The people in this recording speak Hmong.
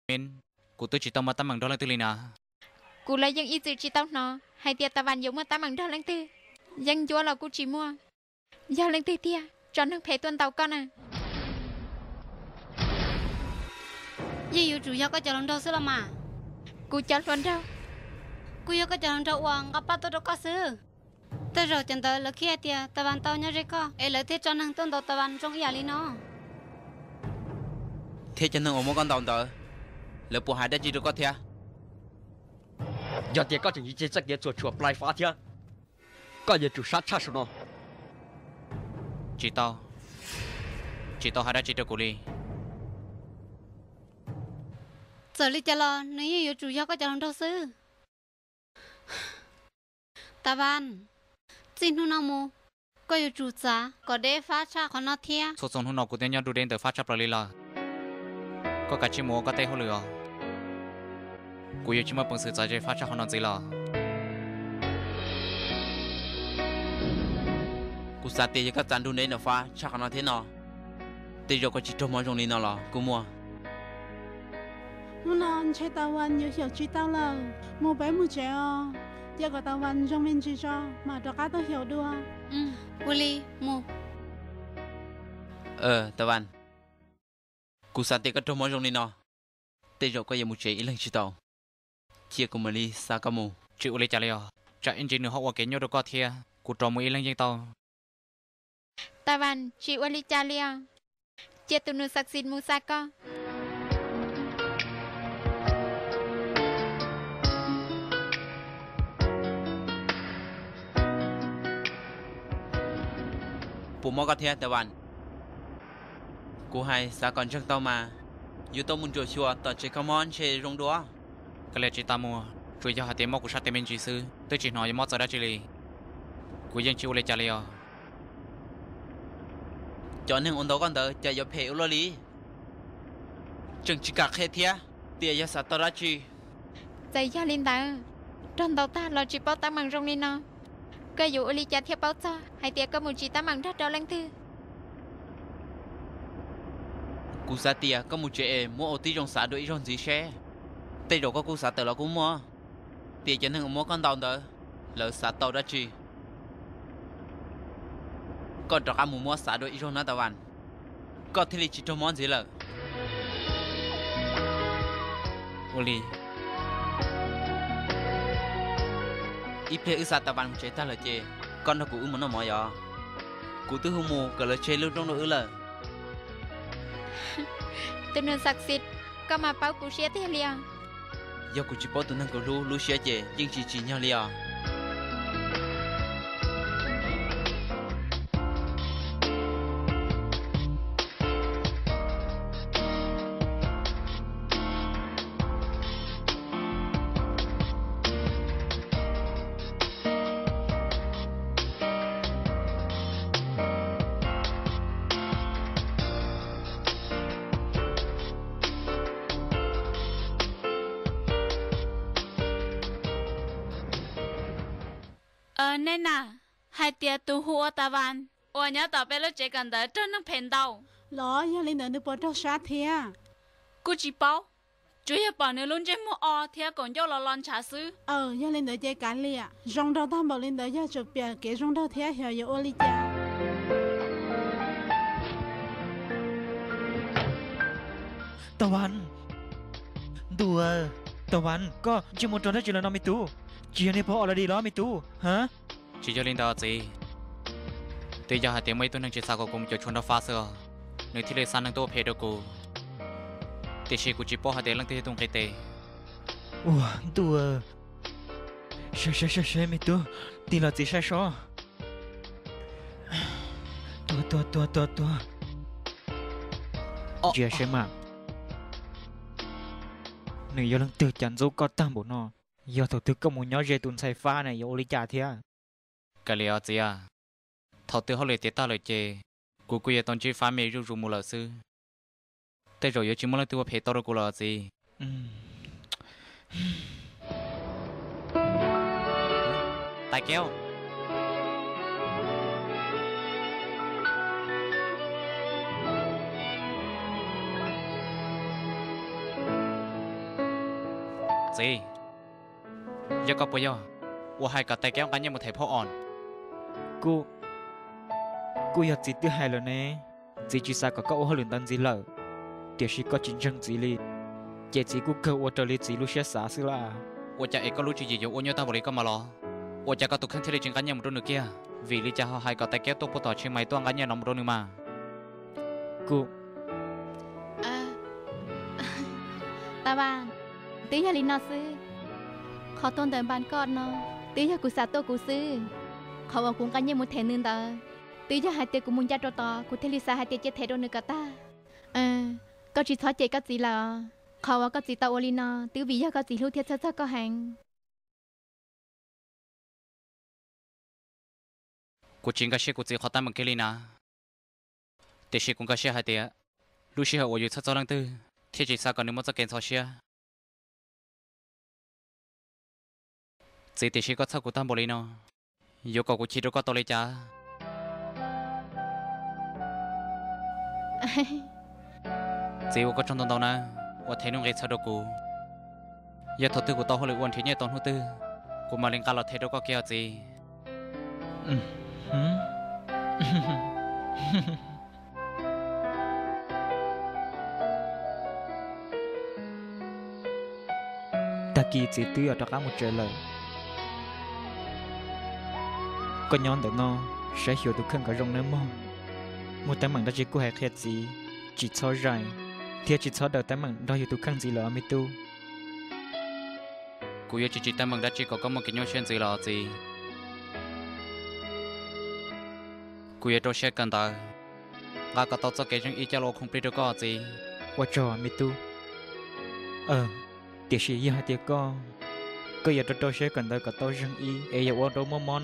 Min, kuv twb tsis tau muaj teeb meem nrog leej twg li na. Kuv los yeej ib txwm tsis tau hnov hais tias Tas Vas yuav muaj teeb meem nrog leej twg. Yeeb ncuab los kuj tsis muaj. Yog leej twg tiag, tso neeg phem tuaj ntaus koj na. Yeej yuav tsum yog koj cov hluas nraug xwb los mas. Kuv cov hluas nraug? Kuj yog koj cov hluas nraug uas nqa paj tuaj rau koj xwb. Tej zaum cov ntawd lawv khib hais tias Tas Vas tau nyob ze koj es lawv thiaj tso neeg tuaj ntaus Tas Vas zoo ib yam li no. Thiab cov neeg uas muab koj ntaus ntawd, lawv puas hais dab tsi rau koj thiab? Yog tias koj tseem tsis tseg txoj kev txuas tshuam Plai Fab thiab, koj yuav tsum sab tshaj saum no. Tsis tau, tsis tau hais dab tsi rau kuv li. Txawm li cas los nws yeej yuav tsum yog koj cov hluas nraug xwb. Tas Vas, txij hnub no mus, koj yuav tsum txav kom deb fab tshaj qhov no thiab. Txhua txhua hnub no kuv twb nyob nruj deb ntawm fab tshaj plaws li lawm. Koj kav tsij mus ua koj tej hauj lwm os. Kuv yuav tsis muaj peev xwm txav ze fab tshaj qhov no ntxiv lawm. Kuv xav tias yog koj txav nruj deb ntawm fab tshaj qhov no thiab no, tej zaum koj tsis raug mob zoo li no los kuj muaj. Hnub no ntshe Tas Vas yuav xyaum tsis tau lawm, mus peb mus tsev os, cia kom Tas Vas zoo me ntsis tso mam rov qab tuaj xyaum dua. Ua li, mus. Tas Vas, kuv xav tias koj raug mob zoo li no, tej zaum koj yuav mus tsev ib leeg tsis tau. Cia kuv mam li xa koj mus. Tsis ua li cas li os, tsam ib ntsis nws ho ua kev nyuaj rau koj thiab, kuv rov mus ib leeg yeej tau. Tas Vas, tsis ua li cas li os, cia tus nus xav xis mus xa koj. Puas mob koj thiab Tas Vas? Kuv hais xav kom ntseeg tau mas, yuav tau mus ntsuam xyuas tom tsev kho mob ntshe zoo dua. Kav liam, tsis tas mus, tsuas yog hais tias mob kuv sab tes me ntsis xwb, twb tsis hnov yuav mob txawv dab tsi li. Kuv yeej tsis ua li cas li os. Cov neeg uas ntaus koj ntawd cas yuav phem ua luaj li. Tseem tsis kam qhia thiab tias yog xav tau dab tsi. Txawm yog li ntawd, raug ntaus tag los tsis paub teeb meem zoo li no, koj yuav ua li cas thiaj paub txog hais tias koj mus tsim teeb meem nrog rau leej twg? Kuv xav tias koj mus tsev es muab ua tib zoo xav dua ib zaug ntxiv seb, tej zaum koj kuj xav tawm los kuj muaj, tias cov neeg uas muab koj ntaus ntawd, lawv xav tau dab tsi. Koj rov qab mus muab xav dua ib zaug na Tas Vas, koj thiaj li tsis raug mob ntxiv lawm. Ua li. Ib pliag wb xa Tas Vas mus tsev tag lawm ces koj nrog kuv wb mus noj mov yos. Kuv twb hu mus kom lawv tseg lub rooj rau wb lawm. Tus nus xav xis, koj mas paub kuv siab tiag li os. Yog kuv tsis paub tus neeg kuv hlub lub siab ces yeej tsis tsim nyog li os. Nej na, hais tias tus hu ua Tas Vas uas nyob tom peb lub tsev kawm ntawv raug neeg phem ntaus los yog li ntawd nws puas raug sab thiab? Kuj tsis paub, tsuas yog pom nws lub ntsej muag o thiab kaum ncauj los los ntshav xwb. Aws, yog li ntawd ces kav liam, zoo nraug tag npaum li ntawd yog tseem piam kev zoo nraug thiab xyov yuav ua li cas. Tas Vas, ntuj, Tas Vas, koj ntsej muag rog dab tsi los no me tub? Tsis yog niag pog o los di los me tub ha? Tsis yog li ntawd txiv, twb yog hais tias muaj ib tug neeg tsis xav kom kuv mus cuam tshuam nrog Fab xwb os, nws thiaj li xa neeg tuaj ua phem rau kuv, tiam sis kuv tsis paub hais tias leej twg yog tus nqis tes. Ua ntuj, saib saib saib saib me tub, tig los txiv saib seb. Tuag tuag tuag tuag tuag. Ntsia saib mas, nws yog leej twg cas ntxub koj tag npaum no? Yog thaum twg koj mus nyob ze tus ntxhais Fab na yuav ua li cas thiab? Kav liam os txiv, thaum twg hauj lwm tiav tag lawm ces kuv kuj yuav tau ntsib Fab me zuj zus mus lawm xwb. Tej zaum yuav tsis muaj leej twg ua phem tau rau kuv lawm txiv. Tais Kev, Txiv, yog koj puas yog uas hais kom tais Kev nqa nyiaj mus them phauj Os? Kuj, kuj yog txiv twb hais lawm ne. Txiv tsis xav kom koj ua hauj lwm ntawd ntxiv lawm, tiam sis koj tsis ntseeg txiv li, ces txiv kuj kawg ua raws li txiv lub siab xav xwb lauj. Ua cas es koj lub tswv yim yuav ua nyuaj tag npaum li koj mas los? Ua cas koj tus kheej thiaj li tsis nqa nyiaj mus rau nws kiag? Vim li cas ho hais kom tais Kev tuaj puag tom Tsheej Mais tuaj nqa nyiaj no mus rau nws mas? Kuj, Tau Vas, twb yog li no xwb. Qhov tuaj ntawm Npas koj no twb yog kuv xav tuaj kuv xwb. Qhov uas kuv nqa nyiaj mus them nws ntawd, twb yog hais tias kuv mus nco rau tod kuv thiaj li xav hais tias cia them rau nws kom tag. Koj tsis txhob cem koj txiv lawm. Qhov uas koj txiv tau ua li no twb vim yog koj txiv hlub thiab txhawj txog koj heev. Kuv tsis nkag siab kuv txiv qhov teeb meem kiag li na, tiam sis kuv nkag siab hais tias lub sij hawm uas yus txhawj txog leej twg thiaj tsis xav kom nws muaj txoj kev ntxhov siab. Txiv, tiam sis koj txhawj kuv tag npaum li no, yuav kom kuv chim rau koj tau li cas? Txiv, ua koj tsaug ntau ntau nawb uas them nuj nqis txhawb rau kuv. Yog thaum twg kuv tau hauj lwm ua nrhiav nyiaj tau hnub twg, kuv mam li nqa los them rau koj kiag os txiv. Tag kis txiv twb yuav rov qab mus tsev lawm. Koj nyob ntawm no saib xyuas tus kheej kom zoo nawb mog. Muaj teeb meem dab tsi kuj hais qhia txiv, tsis txhob zais thiab tsis txhob daws teeb meem nrog yus tus kheej ntxiv lawm os me tub. Kuv yuav tsis tsim teeb meem dab tsi kom koj muaj kev nyuaj siab ntxiv los txiv. Kuv yuav rau siab kawm ntawv, nqa kom tau txoj kev zeej ib coj los ua khoom plig rau koj txiv. Ua tsaug me tub. Tiam sis yog hais tias koj, koj yuav rau rau siab kawm ntawv kom tau zeej ib es yuav ua rau muaj mob